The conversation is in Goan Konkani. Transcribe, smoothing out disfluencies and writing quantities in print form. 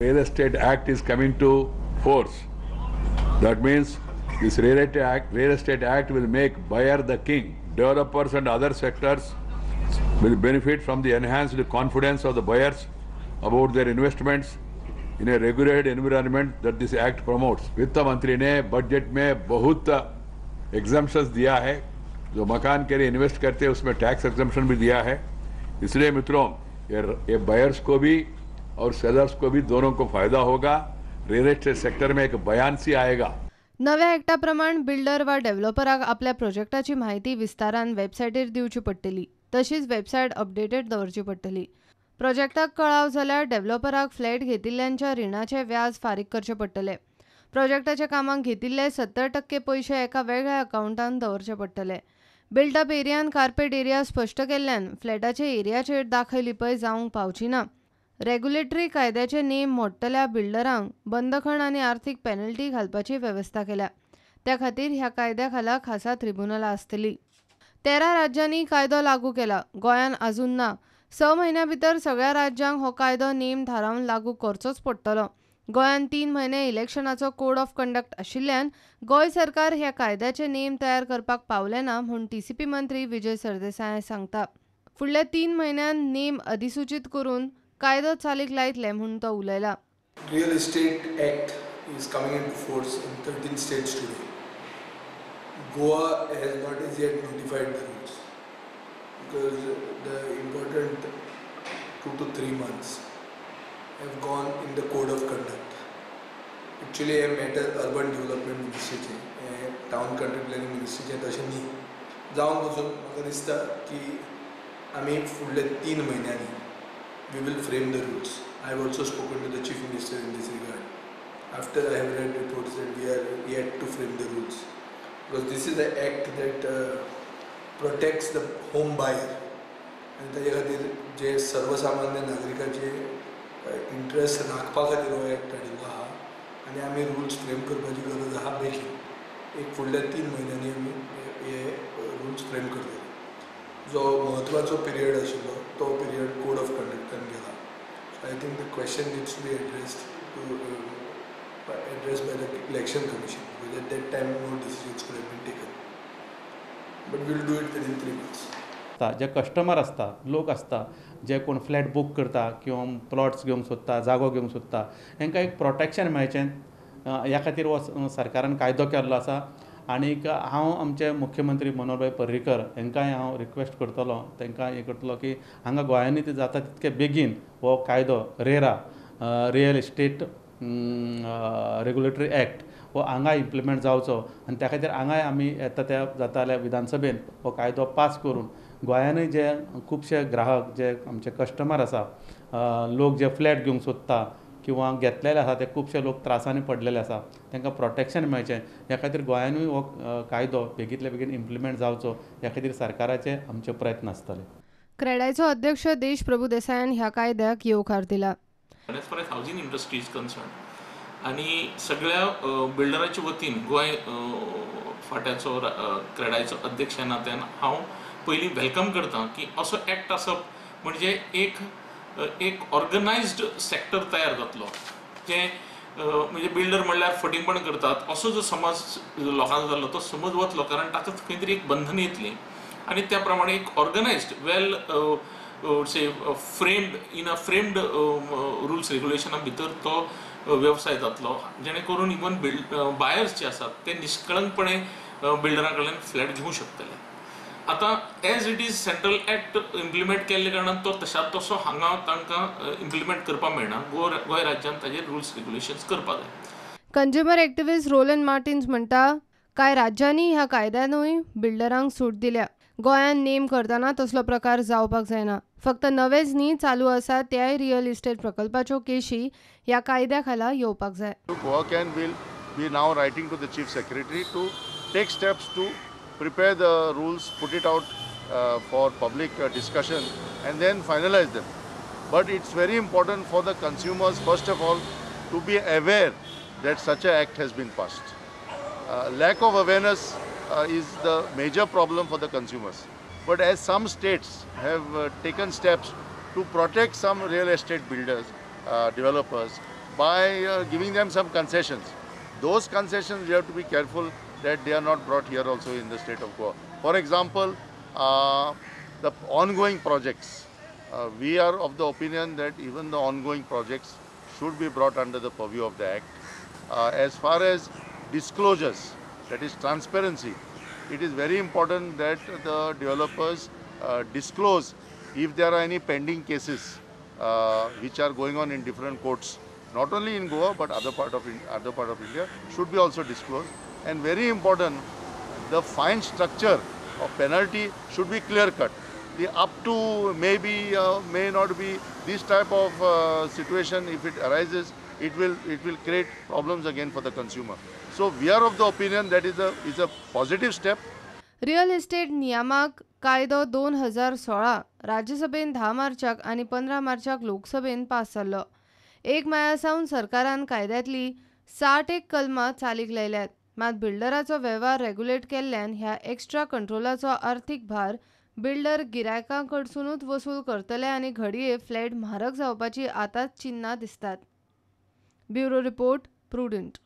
Real Estate Act is coming to force. That means this Real Estate Act will make buyer the king. Developers and other sectors will benefit from the enhanced confidence of the buyers about their investments in a regulated environment that this act promotes. वित्त मंत्री ने बजट में बहुत एग्जम्पशंस दिया है, जो मकान के लिए इन्वेस्ट करते हैं उसमें टैक्स एग्जम्पशन भी दिया है। इसलिए मित्रों, ये बायर्स को भी और सेलर्स को भी दोनों को फायदा होगा। रियल एस्टेट सेक्टर में एक बयान सी आएगा। नव्या ॲक्टा प्रमाण बिल्डर वा डेव्हलपराक आपल्या प्रोजेक्टाची म्हायती विस्तारान वेबसायटीर दिवची पडटली, तशीच वेबसायट अपडेटेड दवरची पडटली। प्रोजेक्टाक कळाव जाल्यार डेव्हलपराक फ्लॅट घेतिल्ल्यांच्या रिणाचें व्याज फारीक करचें पडटलें। प्रोजेक्टाच्या कामाक घेतिल्ले 70% पयशे एका वेगळ्या अकावंटान दवरचे पडटले। बिल्टअप एरियान कार्पेट एरिया स्पश्ट केल्ल्यान फ्लॅटाचे एरियाचेर दाखय लिपय जावंक पावची ना। रेग्युलेटरी कायद्याचे नेम मोडटल्या बिल्डरांक बंदखण आनी आर्थीक पेनल्टी घालपाची वेवस्था केल्या। त्या खातीर ह्या कायद्या खाला खासा त्रिब्युनलां आसतली। 13 राज्यांनी कायदो लागू केला, गोंयान अजून ना। 6 म्हयन्या भितर सगळ्या राज्यांक हो कायदो नेम थारावन लागू करचोच पडटलो। गोंयान 3 म्हयने इलेक्शनाचो कोड ऑफ कंडक्ट आशिल्ल्यान गोंय सरकार ह्या कायद्याचे नेम तयार करपाक पावले ना म्हूण टीसीपी मंत्री विजय सरदेसाय सांगता। फुडल्या 3 म्हयन्यान नेम अधिसूचित करून कायदो चालीक लायतले म्हूण तो उलयला। Real Estate Act is coming into force in 13 states today. Goa has not as yet notified the rules because the important 2 to 3 months have gone in the code of conduct. Actually, hey matter urban development मिनिस्ट्रीचें, हें टावन कंट्री प्लॅनिंग मिनिस्ट्रीचें तशें न्ही जावन वचून म्हाका दिसता की आमी फुडल्या 3 म्हयन्यांनी we will frame the rules. I have also spoken to the Chief Minister in this regard after I have read reports that we are yet to frame the rules, because this is an act that protects the home buyer आनी ताजे खातीर जे सर्वसामान्य नागरिकाचे इंट्रस्ट राखपा खातीर हो एक्ट हाडिल्लो आहा आनी आमी रुल्स फ्रेम करपाची गरज आहा बेगीन। एक फुडल्या 3 म्हयन्यांनी आमी हे रुल्स फ्रेम करतले। जो म्हत्वाचो पिरियड आशिल्लो तो पिरियड कोड ऑफ कंडक्टान गेला। So I think the question needs to be addressed by the Election Commission, because at that time no decisions could have been taken. But we will do it within 3 months. J customer आसता, लोक आसता, जे कोण फ्लॅट बूक करता किंवा प्लॉट्स घेवंक सोदता, जागो घेवंक सोदता, हेंकां एक प्रोटेक्शन मेळचें ह्या खातीर हो सरकारान कायदो केल्लो आसा। आनीक हांव आमचे मुख्यमंत्री मनोहरभाई पर्रीकर हेंकांय हांव रिक्वेस्ट करतलो, तांकां हें करतलो की हांगा गोंयांनी ते जाता तितके बेगीन हो कायदो RERA real estate regulatory act हो हांगा इम्प्लिमेंट जावचो आनी त्या खातीर हांगाय आमी येता त्या जाता जाल्यार विधानसभेन हो कायदो पास करून गोंयानूय जे खुबशे ग्राहक जे आमचे कस्टमर आसा, लोक जे फ्लॅट घेवंक सोदता किंवा घेतलेले आसा ते खुबशे लोक त्रासांनी पडलेले आसा, तांकां प्रोटेक्शन मेळचें ह्या खातीर गोंयानूय हो कायदो बेगींतल्या बेगीन इम्प्लिमेंट जावचो ह्या खातीर सरकाराचे आमचे प्रयत्न आसतले। क्रेडायचो अध्यक्ष देश प्रभुदेसायान ह्या कायद्याक येवकार दिला। As far as housing industry is concerned आनी सगळ्या बिल्डराच्या वतीन गोंय फाट्याचो क्रेडायचो अध्यक्ष ह्या नात्यान हांव पयलीं welcome करता की असो एक्ट आसप म्हणजे एक एक ऑर्गनायज्ड सेक्टर तयार जातलो, जें म्हणजे बिल्डर म्हणल्यार फटींगपण करतात असो जो समज लोकांचो जाल्लो तो समज वतलो, कारण ताका खंय तरी एक बंधन येतलीं आनी त्या प्रमाणे एक organised well say framed in a framed rules रेग्युलेशना भितर तो वेवसाय जातलो, जेणे करून इवन बायर्स जे आसात ते निष्कळंकपणे बिल्डरा कडल्यान फ्लॅट घेवंक शकतले। आतां as it is central act implement केल्ल्या कारणान तो तशात तसो हांगा तांकां इम्प्लिमेंट करपाक मेळना, गोंय राज्यान ताजेर रुल्स रेग्युलेशन्स करपाक जाय। कंज्युमर एक्टिविस्ट रोलन मार्टिन्स म्हणटा कांय राज्यांनी ह्या कायद्यानूय बिल्डरांक सूट दिल्या। गोंयान नेम करतना तसलो प्रकार जावपाक जायना। फक्त नवेच न्ही, चालू आसा त्याय रियल इस्टेट प्रकल्पाच्यो केशी ह्या कायद्या खाला येवपाक जाय। Goa can will be now writing to the Chief Secretary to take steps to prepare the rules, put it out for public discussion and then finalize them. But it's very important for the consumers, first of all, to be aware that such an act has been passed. Lack of awareness is the major problem for the consumers. But as some states have taken steps to protect some real estate builders, developers, by giving them some concessions. Those concessions we have to be careful that they are not brought here also in the state of Goa. For example, the ongoing projects. We are of the opinion that even the ongoing projects should be brought under the purview of the Act. As far as disclosures, that is transparency, it is very important that the developers disclose if there are any pending cases which are going on in different courts, not only in Goa but other part of India, should be also disclosed. And very important, the fine structure of penalty should be clear cut. The up to maybe may not be, this type of situation, if it arises, it will create problems again for the consumer. So we are of the opinion that is a positive step. Real estate नियामक कायदो 2016 राज्यसभेन 10 मार्चाक आनी 15 मार्चाक लोकसभेन पास जाल्लो. 1 माया सावन सरकारान कायद्यांतली 61 कलमां चालीक लायल्यात. मात बिल्डराचो वेव्हार रेग्युलेट केल्ल्यान ह्या एक्स्ट्रा कंट्रोलाचो आर्थीक भार बिल्डर गिरायकां कडसुनूच वसूल करतले आनी घडये फ्लॅट म्हारग जावपाची आतांच चिन्नां दिसतात. Bureau report, Prudent.